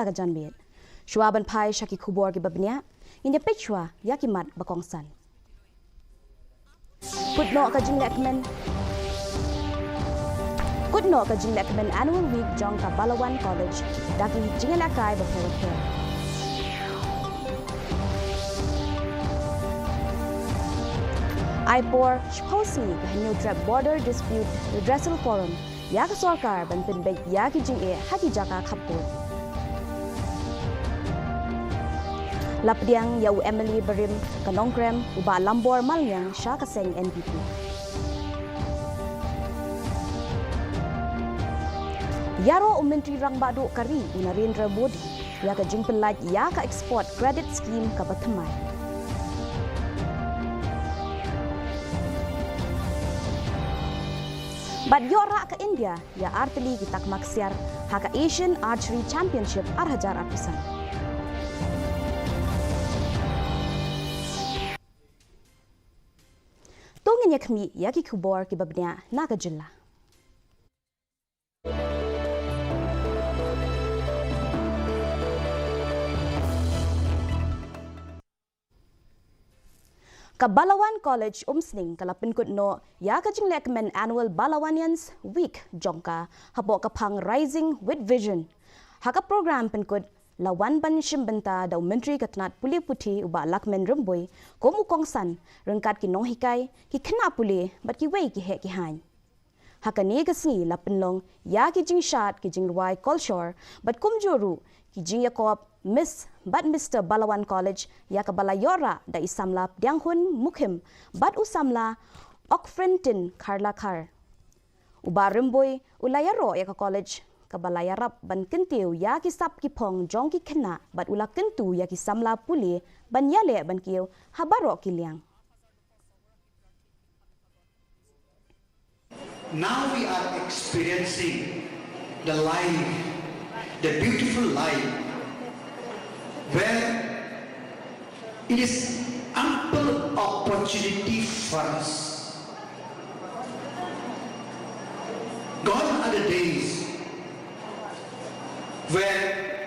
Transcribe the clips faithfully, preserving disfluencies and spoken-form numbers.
ka janmiet. Shuwa ban phai sha ki khubor kiba bniah, ngin ïa peit shuwa ïa ki mat ba kongsan. Kut noh ka jinglehkmen. Kut noh ka jinglehkmen Annual Week jong ka Balawan College da ki jingïalehkai bapher bapher. Ai por shiphew sngi ka Hynñiewtrep Border Dispute Redressal Forum ïa ka sorkar ban pynbeit ïa ki jingeh ha ki jaka khappud. La pdiang ïa u M L A barim ka Nongkrem u Bah Lambor Malngiang sha ka seng N P P. Ïaroh u Myntri Rangbah Duh ka ri u Narendra Modi ïa ka jingpynlait ïa ka Export Credit Scheme kaba thymmai. Bad ïoh rah ka India ïa artylli ki takma ksiar ha ka Asian Archery Championship ar hajar arphew san. To ngin ïa khmih ïa ki khubor kiba bniah na ka jylla. Ka Balawan College Umsning ka la pynkut noh ïa ka jinglehkmen Annual Balawanians Week jong ka hapoh ka phang Rising with Vision. Ha ka program pynkut la wan ban shim bynta da u Myntri ka tnat pule puthi u Bah Lahkmen Rymbui kum u kongsan ryngkat ki nonghikai, ki khynnah pule bad kiwei ki heh ki haiñ. Ha kane ka sngi la pynlong ïa ki jingshad ki jingrwai kolshor bad kumjuh ruh ki jingïakop Miss bad Mister Balawan College ïa kaba la ïoh rah da i samla Pdiangkhun Mukhim bad u samla Okfrintin Kharlakhar. U Bah Rymbui u la ïaroh ïa ka college kaba la ïarap ban kyntiew ïa ki sap ki phong jong ki khynnah bad u la kyntu ïa ki samla pule ban ïaleh ban kiew ha baroh ki liang. Now we are experiencing the life, the beautiful life, where it is ample opportunity for us. Gone are the days where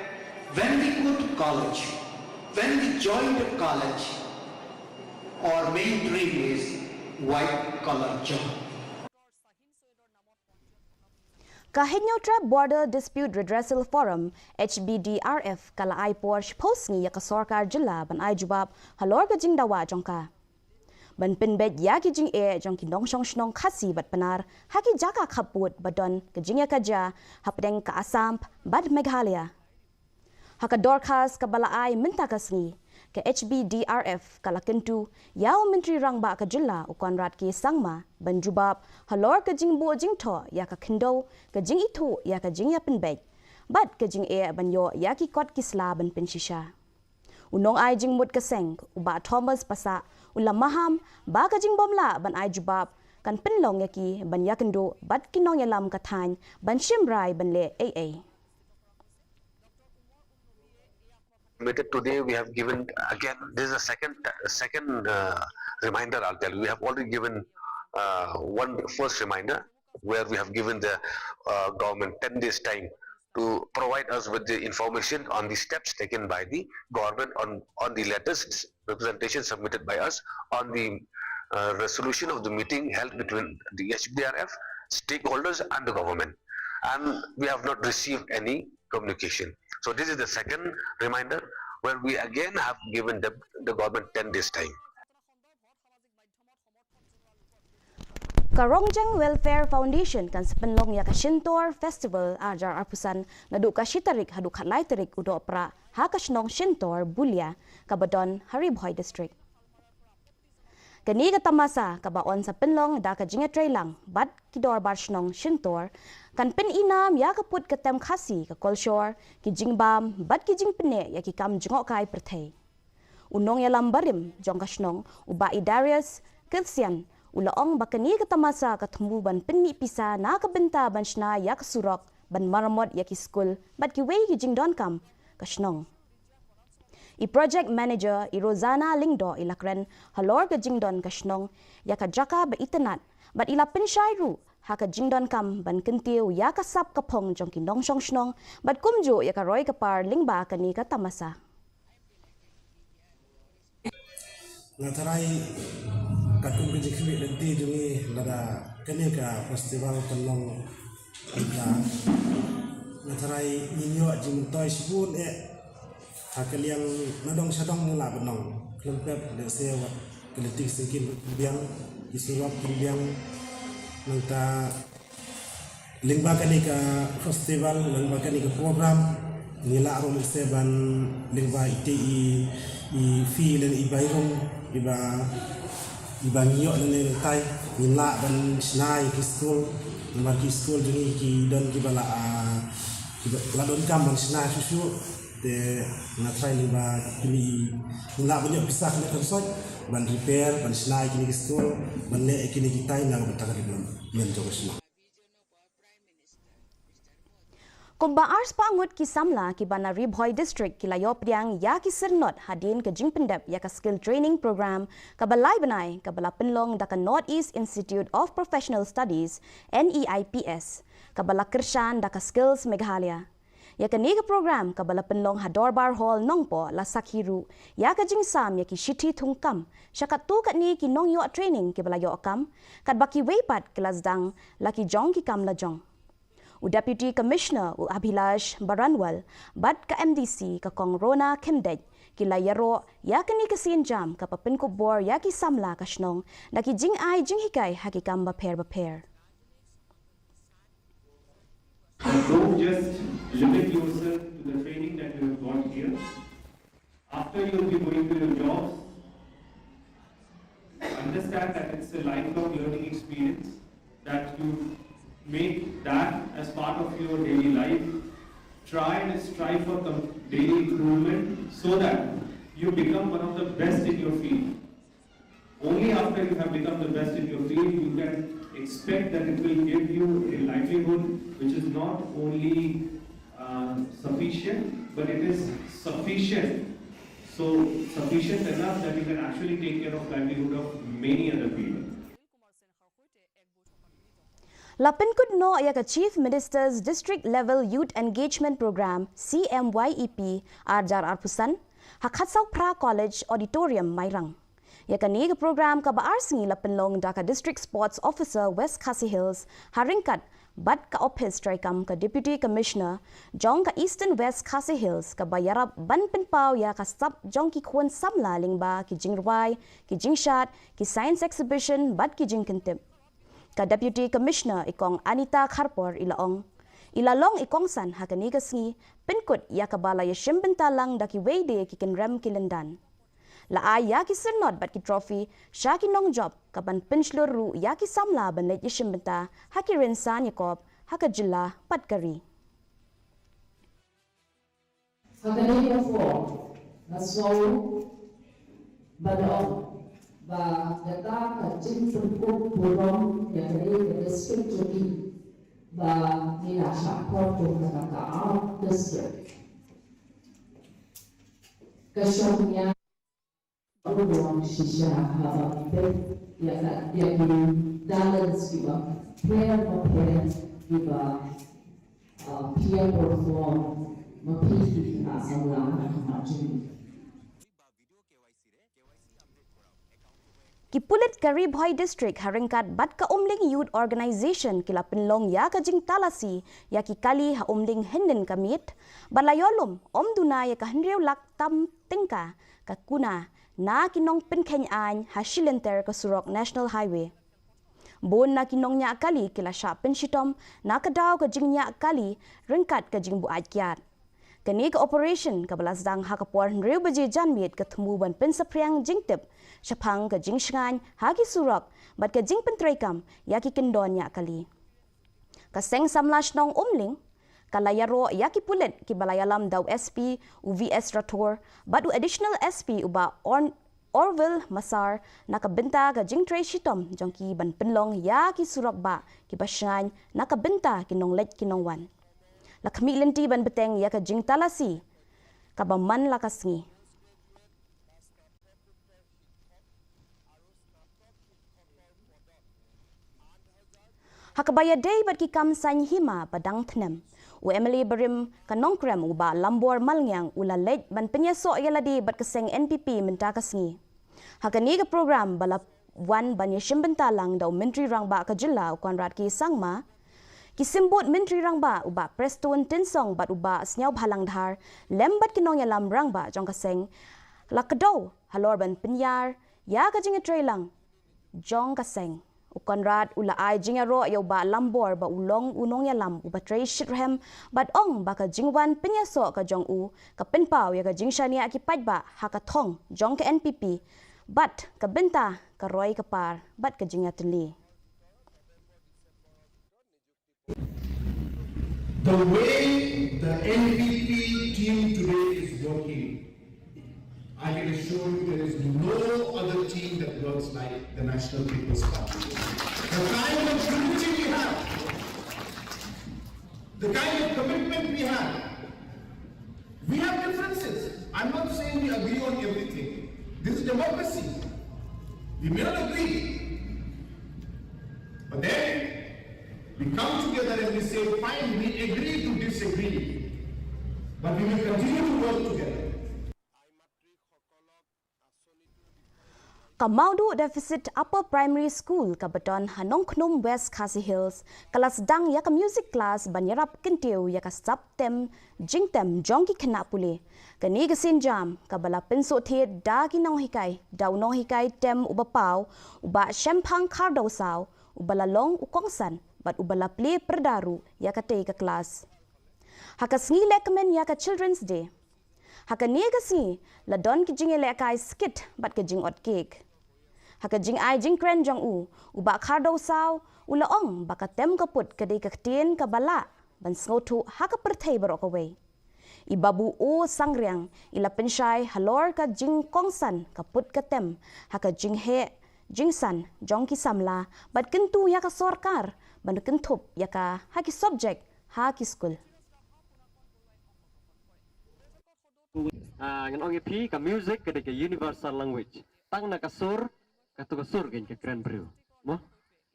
when we go to college, when we join the college, our main dream is white collar job. Ka Hynñiewtrep Border Dispute Redressal Forum, H B D R F, ka la ai por shiphew sngi ïa ka sorkar jylla ban ai jubab halor ka jingdawa jong ka ban pynbeit ïa ki jingeh jong ki nongshong shnong Khasi bad Pnar ha ki jaka khappud ba don ka jingïakajia hapdeng ka Assam bad Meghalaya. Ha ka dorkhas kaba la ai mynta ka sngi, ka H B D R F ka la kyntu ïa u Myntri Rangbah ka jylla u Conrad K Sangma ban jubab halor ka jingbuh jingthoh ïa ka khyndew, ka jingithuh ïa ka jingïapynbeit bad ka jingeh ban ïoh ïa ki kot ki sla ban pynshisha. U nongai jingmut ka seng u Bah Thomas Passah u la maham ba ka jingbymlah ban ai jubab kan pynlong ïa ki ban ïakynduh bad ki nongïalam ka thaiñ ban shim rai ban leh ei ei. Committed today, we have given, again, this is a second, second uh, reminder, I'll tell you. We have already given uh, one first reminder where we have given the uh, government ten days time to provide us with the information on the steps taken by the government on, on the letters representation submitted by us on the uh, resolution of the meeting held between the H B D R F, stakeholders and the government. And we have not received any communication. So this is the second reminder where we again have given the, the government ten days time. Ka Rongjeng Welfare Foundation kan sa pynlong ïa ka Shintor Festival ar hajar arphew san naduh ka shi tarik haduh khatlai tarik u Nohprah ha ka shnong Shintor Bulia kaba don ha Ri Bhoi District. Kane ka tamasa kaba yn sa pynlong da ka jingïatreilang bad ki dorbar shnong Shintor kan pynïnam ïa ka put ka tem Khasi, ka kolshor, ki jingbam bad ki jingpynneh ïa ki kam jngohkai pyrthei. U nongïalam barim jong ka shnong u Bah Idarius Kirsian u la ong ba kane ka tamasa ka thmu ban pynmih pisa na ka bynta ban shna ïa ka surok, ban maramot ïa ki skul bad kiwei ki jingdonkam ka shnong. I project manager i Rosanna Lyngdoh i la kren halor ka jingdon ka shnong ïa ka jaka ba itynnad bad i la pynshai ruh ha ka jingdonkam ban kyntiew ïa ka sap ka phong jong ki nongshong shnong bad kumjuh ïa ka roi ka par lyngba kane ka tamasa. Nga tharai katkum ka jingkhmih lynti jong ngi lada kane ka festival kan long, nga tharai ngin ïoh jingmyntoi shibun eh. Ha ka liang na dong sha dong ngi lah ban ong khlem pep lehse wat ka lynti ka syngkien kin biang, ki surok kin biang. Nangta lyngba kane ka festival, lyngba kane ka program, ngi lah ruh lehse ban lyngba ite i, i fee lane i bai rung iba, iba ngi ïoh lane lyntai, ngi lah ban shna ïa ki skul, namar ki skul jong ngi ki don kiba la, ah, kiba la donkam ban shna shuh shuh. Te nga tharai lyngba kine, ngi lah ban ïoh pisa kane ka soi ban repair, ban shna ïa kine ki skul, ban leh ïa kine ki tai na ka bynta ka development jong ka shnong. Kumba arspah ngut ki samla kiba na Ri Bhoi District ki la ïoh pdiang ïa ki syrnod hadien ka jingpyndep ïa ka Skill Training Program kaba lai bnai kaba la pynlong da ka North East Institute of Professional Studies, N E I P S, kaba la kyrshan da ka Skills Meghalaya. Ïa kane ka program kaba la pynlong ha Dorbar Hall Nongpoh la sakhi ruh ïa ka jingsam ïa ki shithi thungkam sha katto katne ki nongïoh training kiba la ïoh kam, katba kiwei pat ki la sdang la ki jong ki kam la jong. U Deputy Commissioner u Abhilash Baranwal bad ka M D C ka Kong Rona Khymdeit ki la ïaroh ïa kane ka sienjam kaba pynkup bor ïa ki samla ka shnong da ki jingai jinghikai ha ki kam bapher bapher. Don't just limit yourself to the training that you have got here. After you'll be going to your jobs, understand that it's a lifelong learning experience, that you make that as part of your daily life. Try and strive for com- daily improvement so that you become one of the best in your field. Only after you have become the best in your field, you can expect that it will give you a livelihood which is not only uh, sufficient, but it is sufficient. So sufficient enough that you can actually take care of livelihood of many other people. La pynkut noh ïa ka Chief Minister's District Level Youth Engagement Program, C M Y E P, arjar arphew san, ha Khatsawphra College Auditorium, Mairang. Ïa kane ka program kaba ar sngi la pynlong da ka District Sports Officer West Khasi Hills ha ryngkat bad ka ophis treikam ka Deputy Commissioner jong ka Eastern West Khasi Hills kaba ïarap ban pynpaw ïa ka sap jong ki khun samla lyngba ki jingrwai, ki jingshad, ki science exhibition bad ki jingkyntip. Ka Deputy Commissioner i Kong Anita Kharpor i la ong, i la long i kongsan ha kane ka sngi pynkut ïa kaba la ïashim bynta lang da kiwei de ki kynrem ki lyndan. La ai ïa ki syrnod bad ki trophy sha ki nongjop kaban pynshlur ruh ïa ki samla ban leit ïashim bynta ha ki rynsan ïakop ha ka jylla bad ka ri. Ha kane ka por nga sngew ba da ong ba kata ka jingpynkup burom ïa kane ka district jong ngi ba ngi la shah poi kum kata ka out district. Ka shong ïa Ruang shisha haba peit ïa ka ïa ki talents kiba pher ba pher kiba phi ïa perform ma phi ki khynnah samla ha khmat jong ngi. Ki pulit ka Ri Bhoi District ha ryngkat bad ka Umling Youth Organization ki la pynlong ïa ka jingtalasi ïa ki kali ha Umling hynnin ka miet bad la ïoh lum ym duna ïa ka hynriew lak tam tyngka ka kuna na ki nongpynkheiñ aiñ ha shilynter ka surok National Highway. Bun na ki nongñiah kali ki la shah pynshitom na ka daw ka jingñiah kali ryngkat ka jingbuaid kiad. Kane ka operation kaba la sdang ha ka por hynriew baje janmiet ka thmu ban pynsaphriang jingtip shaphang ka jingshngaiñ ha ki surok bad ka jingpyntreikam ïa ki kyndon ñiah kali. Ka seng samla shnong Umling ka la ïaroh ïa ki pulit kiba la ïalam da u S P u V S Rathore bad u Additional S P u Bah Orn Orville Masar na ka bynta ka jingtrei shitom jong ki ban pynlong ïa ki surok bah kiba shngaiñ na ka bynta ki nongleit ki nongwan. La khmih lynti ban bteng ïa ka jingtalasi kaba man la ka sngi. Ha kaba ïadei bad ki kam saiñ hima ba dang thnem, u M L A barim ka Nongkrem u Bah Lambor Malngiang u la leit ban pynïasoh ïa lade bad ka seng N P P mynta ka sngi. Ha kane ka program ba la wan ban ïashim bynta lang da u Myntri Rangbah ka jylla u Conrad K Sangma, ki symbud Myntri Rangbah u Bah Prestone Tynsong bad u Bah Sniawbhalang Dhar lem bad ki nongïalam rangbah jong ka seng la kdew halor ban pynïar ïa ka jingïatreilang jong ka seng. U Conrad u la ai jingïaroh ïa u Bah Lambor ba u long u nongïalam uba trei shitrhem bad ong ba ka jingwan pynïasoh ka jong u ka pynpaw ïa ka jingshaniah ki paidbah ha ka thong jong ka N P P bad ka bynta ka roi ka par bad ka jingïatylli. The way the N P P team today is working, I can assure you there is no other team that works like the National People's Party. The kind of unity we have, the kind of commitment we have, we have differences. I'm not saying we agree on everything. This is democracy. We may not agree. But then we come together and we say, fine, we agree to disagree, but we will continue to work together. Ka Mawduh Deficit Upper Primary School ka ba don ha Nongkhnum, West Khasi Hills ka la sdang ïa ka music class ban ïarap kyntiew ïa ka sap tem jingtem jong ki khynnah pule. Kane ka sienjam ka ba la pynsngewthuh da ki nonghikai da u nonghikai tem uba paw, u Bah Shemphang Khardaw Saw, uba la long u kongsan bad uba la plie pyrda ruh ïa katei ka class. Ha ka sngi lehkmen ïa ka Children's Day, ha kane ka sngi la don ki jingïalehkai skit bad ka jingot kek. Ha ka jingai jingkren jong u, u Bah Khardaw Saw u la ong ba ka tem ka put ka dei ka ktien ka ba lah ban sngewthuh ha ka pyrthei baroh kawei. I Babu O Sangriang i la pynshai halor ka jingkongsan ka put ka tem ha ka jingheh jingsan jong ki samla bad kyntu ïa ka sorkar ban kynthup ïa ka ha ki subject ha ki skul. Ah, ngan ong ïa phi, ka music ka dei ka universal language. Tang na ka sur, katu ka sur kein ka kren briew. Mo?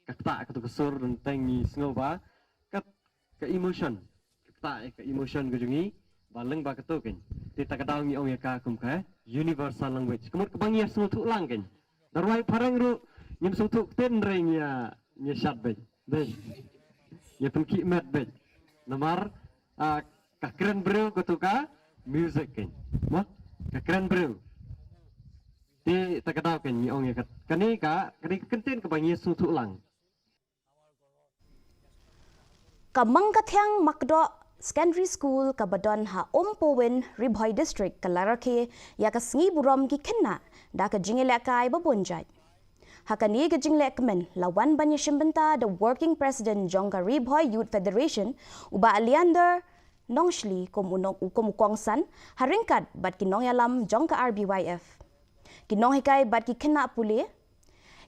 Ka ktah katu ka sur, tang ngi sngew ba ka, ka emotion, ka ktah ïa ka emotion ka jong ngi ba lyngba katu kein. Te ta ka daw ngi ong ïa ka kum ka universal language. Ka mut kaba ngi sngewthuh lang kein. Da rwai phareng ruh ngim sngewthuh ktien, hynrei ngi ïa, ngi ïa shad beit. Beit. Ngi ïa pynkhih met beit. Namar, ah, ka kren briew katu ka music kein. Mo? Ka kren briew. Te ta ka daw kein ngi ong ïa ka, kane ka, kane ka kyntien kaba ngi ïa sngewthuh lang. Ka Mangkathiang Makdoh Secondary School ka ba don ha Umpowin, Ri Bhoi District ka la rakhe ïa ka sngi burom ki khynnah da ka jingïalehkai ba bun jait. Ha kane ka jinglehkmen la wan ban ïashim bynta da u Working President jong ka Ri Bhoi Youth Federation, u Bah Leander Nongshli, kum u nong, kum u kongsan ha ryngkat bad ki nongïalam jong ka R B Y F, ki nonghikai bad ki khynnah pule.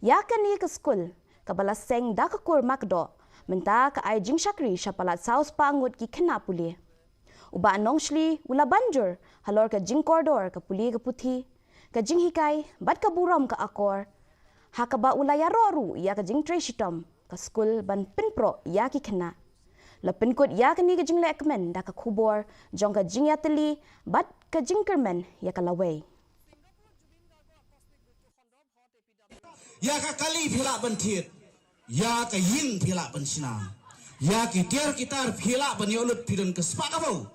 Ïa kane ka skul ka ba la seng da ka kur Makdoh mynta ka ai jingshakri sha palat saw spah ngut ki khynnah pule. U Bah Nongshli u la ban jur halor ka jingkordor ka pule ka puthi, ka jinghikai bad ka burom ka akor, ha kaba u la ïaroh ruh ïa ka jingtrei shitom ka skul ban pynproh ïa ki khynnah. La pynkut ïa kane ka jinglehkmen da ka khubor jong ka jingïatylli bad ka jingkyrmen ïa ka lawei. Ïa ka kali phi lah ban thied, ïa ka ïing phi lah ban shna, ïa ki tiar ki tar phi lah ban ïoh lut phi don ka spah ka bau,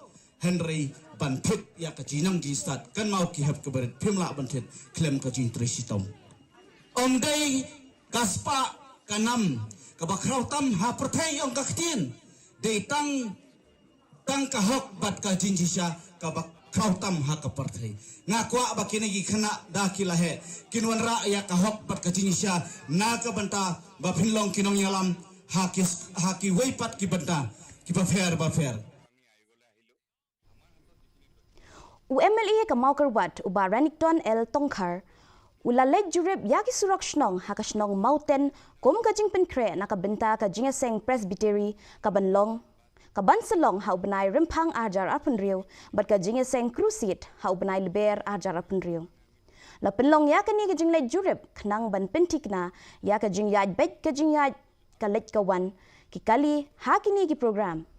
hynrei ban thied ïa ka jingnang jingstad kynmaw ki hep ki barit phim lah ban thied khlem ka jingtrei shitom. Ym dei ka spah ka nam kaba khraw tam ha pyrthei ong ka ktien, dei tang tang ka hok bad ka jingshisha kaba khraw tam ha ka pyrthei. Nga kwah ba kine ki khynnah da ki la heh kin wanrah ïa ka hok bad ka jingshisha na ka bynta ba phin long ki nongïalam ha ki, ha kiwei pat ki bynta kiba pher ba pher. U M L A ka Mawkyrwat, u Bah Renikton L Tongkhar, u la leit jurip ïa ki surok shnong ha ka shnong Mawten kum ka jingpynkhreh na ka bynta ka jingïaseng Presbytery ka ban long, ka ban sa long ha u bnai Rymphang arhajar arphew bad ka jingïaseng Crusade ha u bnai Lber arhajar arphew. La pynlong ïa kane ka jingleit jurip khnang ban pynthikna ïa ka jingïaid beit ka jingïaid ka leit ka wan ki kali ha kine ki program.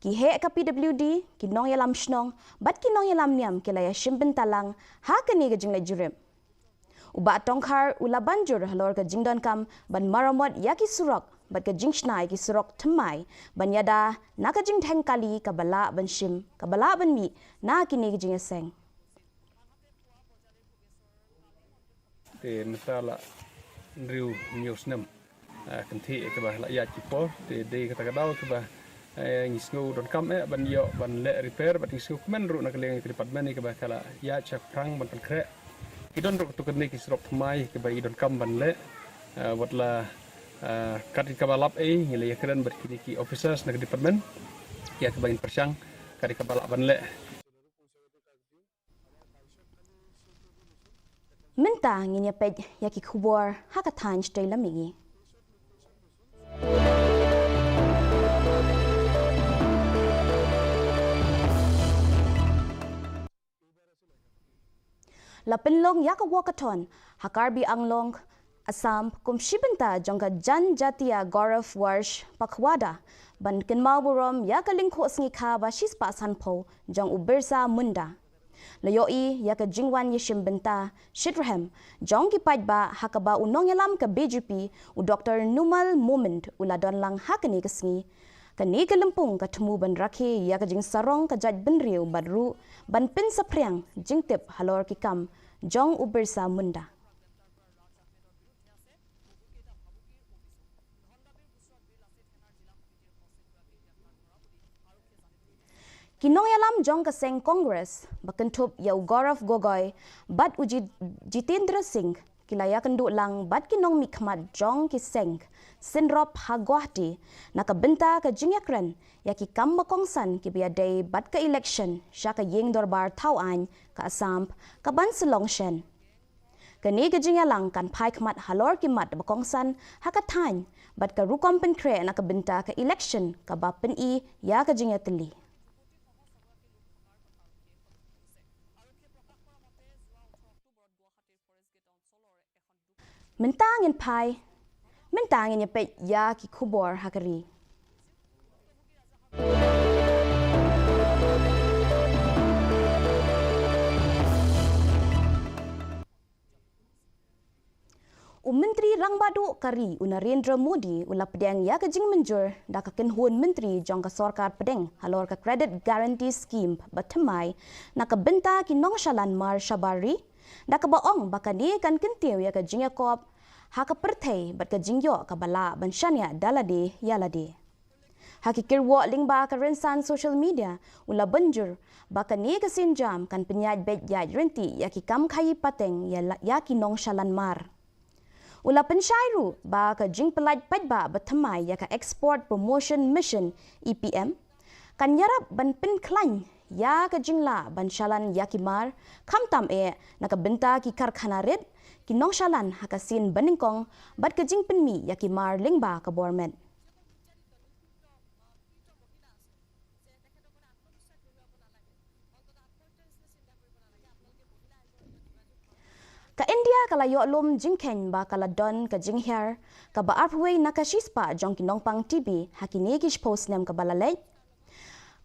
Ki heh ka P W D, ki nongïalam shnong bad ki nongïalam niam ki la ïashim bynta lang ha kane ka jingleit jurip. U Bah Tongkhar u la ban jur halor ka jingdonkam ban maramot ïa ki surok bad ka jingshna ïa ki surok thymmai ban ïada na ka jingdheng kali kaba lah ban shim, kaba lah ban mih na kine ki jingïaseng. Te mynta la hynriew hynñiew snem, ah, kynthih kaba la ïaid ki por, te dei kata ka daw kaba, eh, ngi sngew donkam eh ban ïoh ban leh repair, bad ngi sngew kmen ruh na ka liang ka department kaba ka la ïaid shaphrang ban pynkhreh. Ki don ruh katto katne ki surok thymmai kaba ngi donkam ban leh, eh, wat la, eh, kat kaba lap eh ngi la ïakren bad kine ki officers na ka department ïa kaba ngin pyrshang kat kaba lah ban leh. Mynta ngin ïa peit ïa ki khubor ha ka thaiñ shatei lam mihngi. La pynlong ïa ka walkathon ha Karbi Anglong, Assam, kum shi bynta jong ka Janjatiya Gaurav Varsh Pakhwada ban kynmaw burom ïa ka lyngkhuh sngi kha ba shispah sanphew jong u Birsa Munda. La ïohi ïa ka jingwan ïashim bynta shitrhem jong ki paidbah ha kaba u nongïalam ka B J P u Doktor Numal Momin u la don lang ha kane ka sngi. Kane ka lympung ka thmu ban rakhe ïa ka jingsarong ka jaitbynriew bad ruh ban pynsaphriang jingtip halor ki kam jong u Birsa Munda. Ki nongïalam jong ka seng Congress ba kynthup ïa u Gaurav Gogoi bad u Ji-, Jitendra Singh ki la ïakynduh lang bad ki nongmihkhmat jong ki seng synrop ha Guwahati na ka bynta ka jingïakren ïa ki kam ba kongsan kiba ïadei bad ka election sha ka ïing dorbar thawaiñ ka Assam kaban sa long shen. Kane ka jingïalang kan phai khmat halor ki mat ba kongsan ha ka thaiñ bad ka rukom pynkhreh na ka bynta ka election kaba pyni ïa ka jingïatylli. Mynta ngin phai, mynta ngin ïa peit ïa ki khubor ha ka ri. U Myntri Rangbah Duh ka ri u Narendra Modi u la pdiang ïa ka jingmynjur da ka kynhun myntri jong ka sorkar pdeng halor ka Credit Guarantee Scheme ba thymmai na ka bynta ki nongshalan mar shabar ri, da kaba ong ba kane kan kyntiew ïa ka jingïakop ha ka pyrthei bad ka jingïoh kaba lah ban shaniah da lade ïa lade. Ha ki kyrwoh lyngba ka rynsan social media, u la pynjur ba kane ka sienjam kan pynïaid beit ïaid ryntih ïa ki kam khaïi pateng ïa la, ïa ki nongshalan mar. U la pynshai ruh ba ka jingpyllait paidbah ba thymmai ïa ka Export Promotion Mission, E P M, kan ïarap ban pynkhlaiñ ïa ka jinglah ban shalan ïa ki mar, khamtam eh na ka bynta ki karkhana rit, ki nongshalan ha ka sien banyngkong bad ka jingpynmih ïa ki mar lyngba ka bor met. Ka India ka la ïoh lum jingkheiñ ba ka la don ka jinghiar kaba arphew wei na ka shispah jong ki nongpang T B ha kine ki shiphew snem kaba la leit,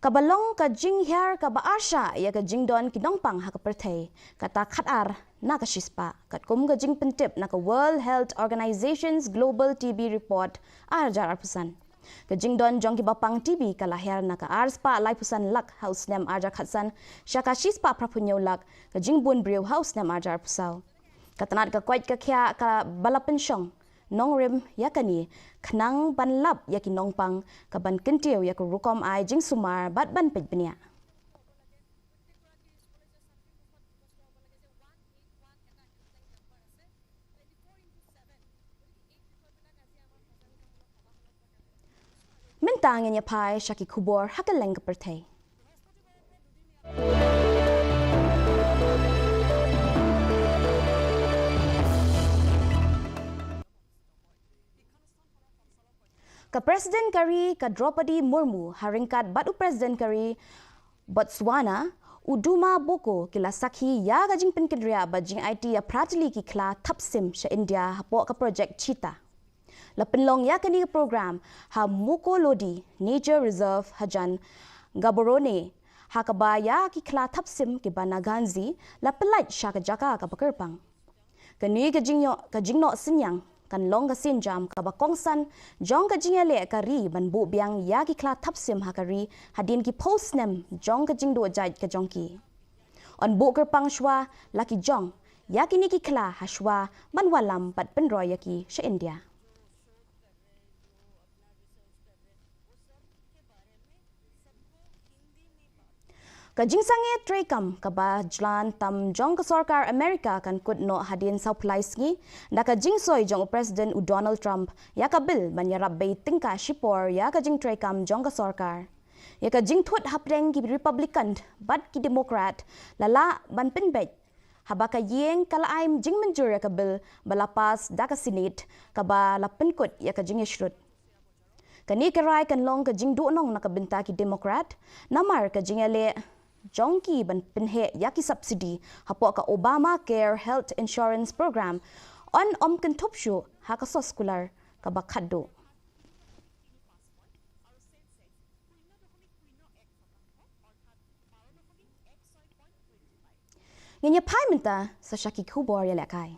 kaba long ka jinghiar kaba arshah ïa ka jingdon ki nongpang ha ka pyrthei, kata khatar na ka shispah, katkum ka jingpyntip na ka World Health Organization's Global T B Report arhajar arphew san. Ka jingdon jong kiba pang T B ka la hiar na ka arspah laiphew san lak ha u snem arhajar khatsan sha ka shispah phraphew hynñiew lak ka jingbun briew ha u snem arhajar arphew saw. Ka tnat ka koit ka khiah kaba la pynshong nongrim ïa kane khnang ban lap ïa ki nongpang, kaban kyntiew ïa ka rukom ai jingsumar bad ban peit bniah. Mynta ngin ïa phai sha ki khubor ha kylleng ka pyrthei. Ka President ka ri ka Droupadi Murmu ha ryngkat bad u President ka ri Botswana u Duma Boko ki la sakhi ïa ka jingpynkynriah bad jingaiti ïa phra tylli ki khla thapsim sha India hapoh ka projek Cheetah. La pynlong ïa kane ka program ha Mukolodi Nature Reserve hajan Gaborone, ha kaba ïa ki khlad thapsim kiba na Ganzi la pyllait sha ka jaka kaba kyrpang. Kane ka jingnoh, ka jingnoh synñiang kan long ka sienjam kaba kongsan jong ka jingïaleh ka ri ban buh biang ïa ki khlad thapsim ha ka ri hadien ki phew snem jong ka jingduh jait ka jong ki. Yn buh kyrpang shuwa la ki jong ïa kine ki khlad ha shuwa ban wallam bad pynroi ïa ki sha India. Ka jingsangeh treikam kaba jlan tam jong ka sorkar Amerika kan kut noh hadien saw phew lai sngi da ka jingsoi jong u President u Donald Trump ïa ka bill ban ïarap bei tyngka shipor ïa ka jingtreikam jong ka sorkar. Ïa ka jingthut hapdeng ki Republican bad ki Democrat la lah ban pynbeit haba ka ïing ka la ai jingmynjur ïa ka bill ba la pass da ka Senate kaba la pynkut ïa ka jingïashrut. Kane ka rai kan long ka jingduhnong na ka bynta ki Democrat namar ka jingïaleh jong ki ban pynheh ïa ki subsidy hapoh ka Obamacare Health Insurance Program yn ym kynthup shuh ha ka soskular kaba khatduh. Ngin ïa phai mynta sa sha ki khubor ïalehkai.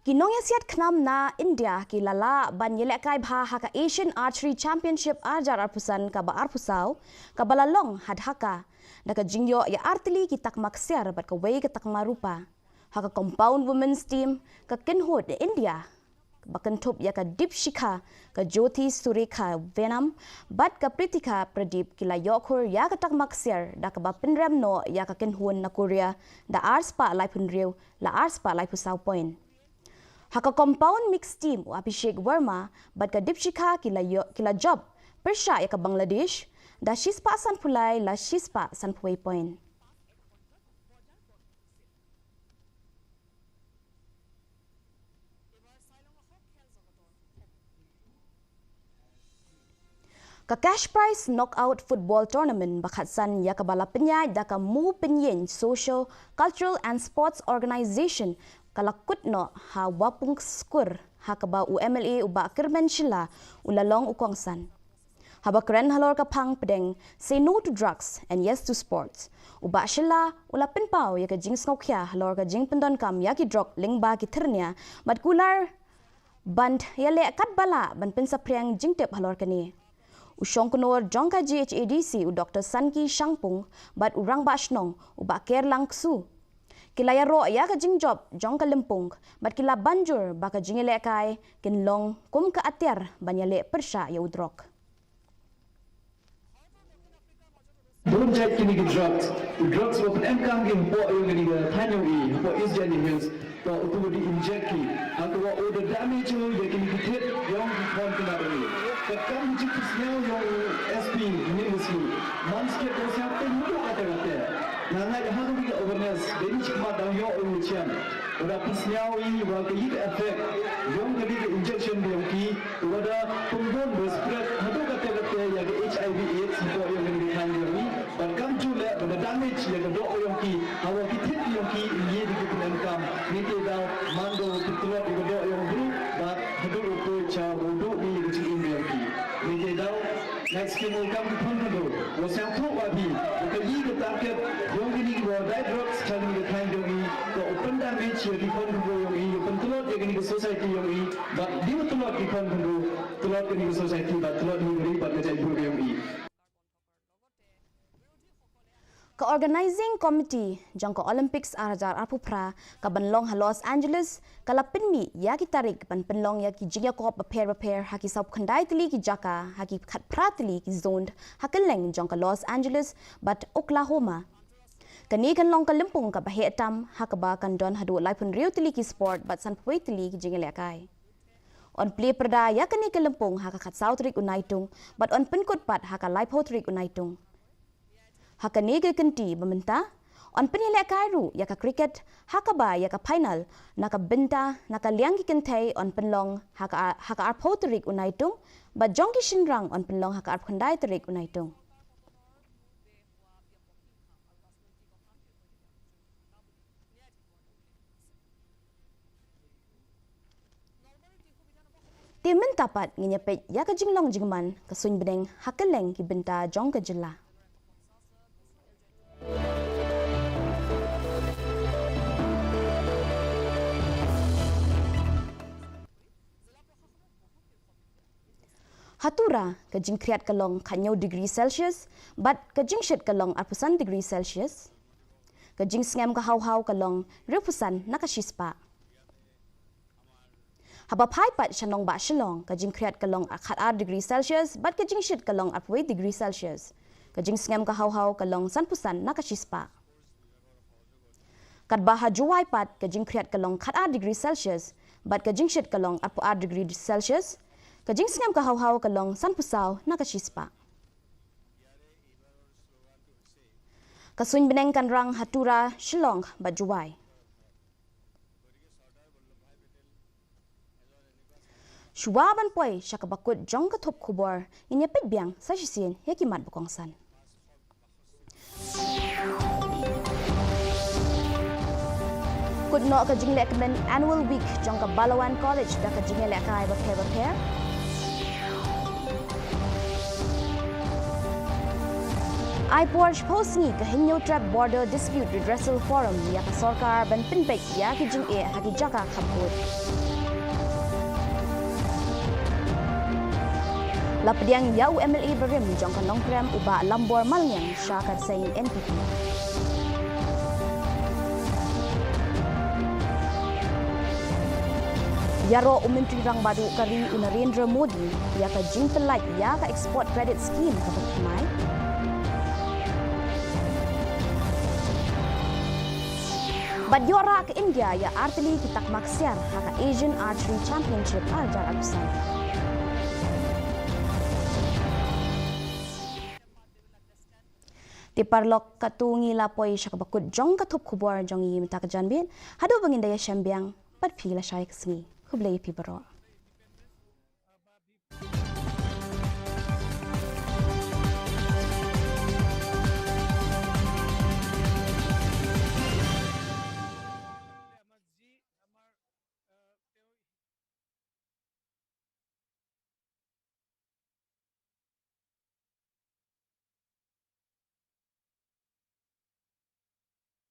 Ki nongïasiat khnam na India ki la lah ban ïalehkai bha ha ka Asian Archery Championship ar hajar arphew san kaba arphew saw, kaba la long ha Dhaka, da ka jingïoh ïa artylli ki takma ksiar bad kawei ka takma rupa. Ha ka compound women's team, ka kynhun India ba kynthup ïa ka Deepshikha, ka Jyoti Surekha Venam bad ka Pritika Pradeep ki la ïoh khur ïa ka takma ksiar da kaba pynrem noh ïa ka kynhun na Korea da ar spah laiphew hynriew la ar spah laiphew saw point. Ha ka compound mixed team, u Abhishek Verma bad ka Deepshikha ki la ïoh, ki la jop pyrshah ïa ka Bangladesh da shi spah sanphew lai la shi spah sanphew wei point. Ka Cash Prize Knockout Football Tournament ba khatsan ïa kaba la pynïaid da ka Mu Pynïeng Socio Cultural and Sports Organization ka la kut noh ha Wapung Skur, ha kaba u M L A u Bah Kyrmen Shylla u la long u kongsan. Haba kren halor ka phang pdeng Say No to Drugs and Yes to Sports, u Bah Shylla u la pynpaw ïa ka jingsngewkhia halor ka jingpyndonkam ïa ki drok lyngba ki thyrnia bad kular ban ïaleh katba lah ban pynsaphriang jingtip halor kane. U shongknor jong ka G H A D C u Doctor Sanki Shangpung bad u Rangbah Shnong u Bah Kerlang Ksu ki la ïaroh ïa ka jingjop jong ka lympung bad ki la ban jur ba ka jingïalehkai kin long kum ka atiar ban ïaleh pyrshah ïa u drok. Bun jait kine ki drugs, ki drugs ba pynemkam ki hapoh ïa kane ka thaiñ jong i, hapoh East Jaintia Hills. Ba utu ba dei inject ki, ha kaba u da damage ïa kine ki thied jong ki khon khynnah jong i. Katkam ka jingpynsñiaw jong u S P mynne ka sngi, man stet ka sñiaw pynmih haduh katta katta. Nga ngeit ha kane ka awareness, dei ni chi khmat dang ïoh u chiam. U da pynsñiaw i ba ka i ka effect jong kane ka injection jong ki, u da pynbun ba spread haduh katta katta ïa ka H I V AIDS hapoh ïa kane ka thaiñ jong i. Bad kam ju leh ba da damage ïa ka doh ka jong ki, haba ki thied ka jong ki, ïa ki pynemkam. Ngi te daw man da u pyntlot ïa ka doh jong u briew bad haduh u poi cha u duh ïa ka jingim ka jong ki. Ngi te daw next ki mo kam ki khon khyndew, wa sngewthuh wa phi, wa ka i ka target jong kine kiba dai drugs cha kane ka thaiñ jong i, ka u pyndamage ïa ki khon khyndew jong i, u pyntlot ïa kane ka society jong i. Bad dei u tlot ki khon khyndew, tlot kane ka society bad tlot ïa ka ri bad ka jaitbynriew ka jong i. Ka Organizing Committee jong ka Olympics ar hajar arphew phra ka ban long ha Los Angeles ka la pynmih ïa ki tarik ban pynlong ïa ki jingïakop bapher bapher ha ki sawphew khyndai tylli ki jaka ha ki khatphra tylli ki zone ha kylleng jong ka Los Angeles bad Oklahoma. Kane kan long ka lympung kaba heh tam ha kaba kan don haduh laiphew hynriew tylli ki sport bad sanphew wei tylli ki jingïalehkai. Yn plie pyrda ïa kane ka lympung ha ka khatsaw tarik u Naitung bad yn pynkut pat ha ka laiphew tarik u Naitung. Ha kane ka kynti ba mynta yn pynïalehkai ruh ïa ka cricket ha kaba ïa ka final na ka bynta na ka liang ki kynthei yn pynlong ha ka, ha ka arphew tarik u Naitung bad jong ki shynrang yn pynlong ha ka arphew khyndai tarik u Naitung. Te mynta pat ngin ïa peit ïa ka jinglong jingman ka suiñ bneng ha kylleng ki bynta jong ka jylla. Ha Tura, ka jingkhriat ka long khatñiew degree Celsius, bad ka jingshit ka long arphew san degree Celsius. Ka jingsngem ka haw haw ka long hynriewphew san na ka shispah. Haba phai pat sha nongbah Shillong, ka jingkhriat ka long khatar degree Celsius, bad ka jingshit ka long arphew wei degree Celsius. Ka jingsngem ka haw haw ka long sanphew san na ka shispah. Katba ha Jowai pat, ka jingkhriat ka long khatar degree Celsius, bad ka jingshit ka long arphew ar degree Celsius. Ka jingsngem ka haw haw ka long sanphew saw na ka shispah. Ka suiñ bneng kan rang ha Tura, Shillong, bad Jowai. Shuwa ban poi sha kaba kut jong ka thup khubor, ngin ïa peit biang sa shisien ïa ki mat ba kongsan. Kut noh ka jinglehkmen Annual Week jong ka Balawan College da ka jingïalehkai bapher bapher. Ai por shiphew sngi ka Hynñiewtrep Border Dispute Redressal Forum ïa ka sorkar ban pynbeit ïa ki jingeh ha ki jaka khapkut. La pdiang ïa u M L A barim jong ka Nongkrem u Bah Lambor Malngiang sha ka seng N P P. Ïaroh u Myntri Rangbah Duh ka ri u Narendra Modi ïa ka jingpyllait ïa ka Export Credit Scheme kaba thymmai. Bad ïoh rah ka India ïa artylli ki takma ksiar ha ka Asian Archery Championship arhajar arphew san. Te paralok, katto ngi la poi sha kaba kut jong ka thup khubor jong ngi mynta ka janmiet. Haduh ba ngin da ïashem biang, bad phi lashai ka sngi. Khublei ïa phi baroh.